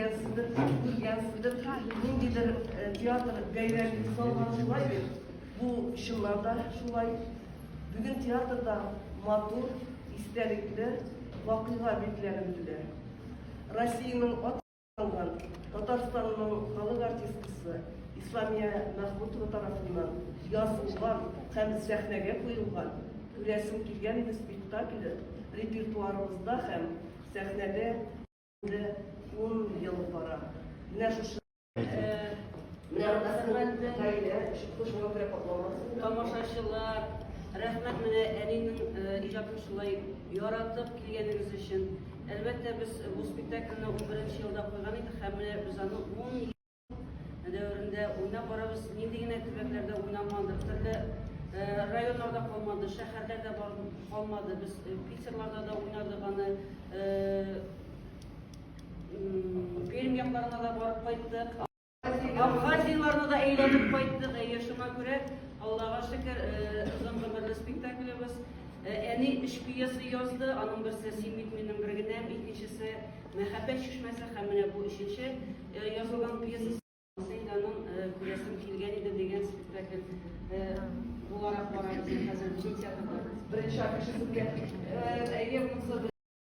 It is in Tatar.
Белгәнсездер, күргәнсездер, ниндидер театр бәйрәм салган шулай бит. Бу чыннан да шулай. Бүген театрда матур, истәлекле вакыйга билгеләнеп үтелә. Россиянең атказанган, Татарстанның халык артисткасы Исламия Мәхмүтова тарафыннан язылган һәм сәхнәгә куелган Күрәсем килгән иде спектакле репертуарыбызда һәм сәхнәдә инде 10 ел бара. Менә шушы Менә Рәхмәт. Гаилә чыкты, шуңа күрә катламасын. Тамашачылар, рәхмәт менә әнинең иҗатын шулай яратып килгәнегез өчен. Әлбәттә, без бу спектакльне 11 елда куйган идек һәм менә без аны 10 ел дәверендә уйнап барабыз. Нинди генә төбәкләрдә уйнамадык, төрле районнарда калмады, шәһәрләрдә калмады. Без Питерларда да уйнадык аны, Пермь якларына да барып кайттык. Абхазияларны да әйләнеп кайттык. Әйе, шуңа күрә, Аллага шөкер, озын гомерле спектаклебез. Әни өч пьеса язды, аның берсе Син бит минем бер генәм, икенчесе Мәхәббәт чишмәсе һәм менә бу өченче язылган пьесасы. Инде аның Күрәсем килгән иде дигән спектакль буларак бара безнең хәзер безнең театрда. Беренче афишасы белән. Әйе, монысы.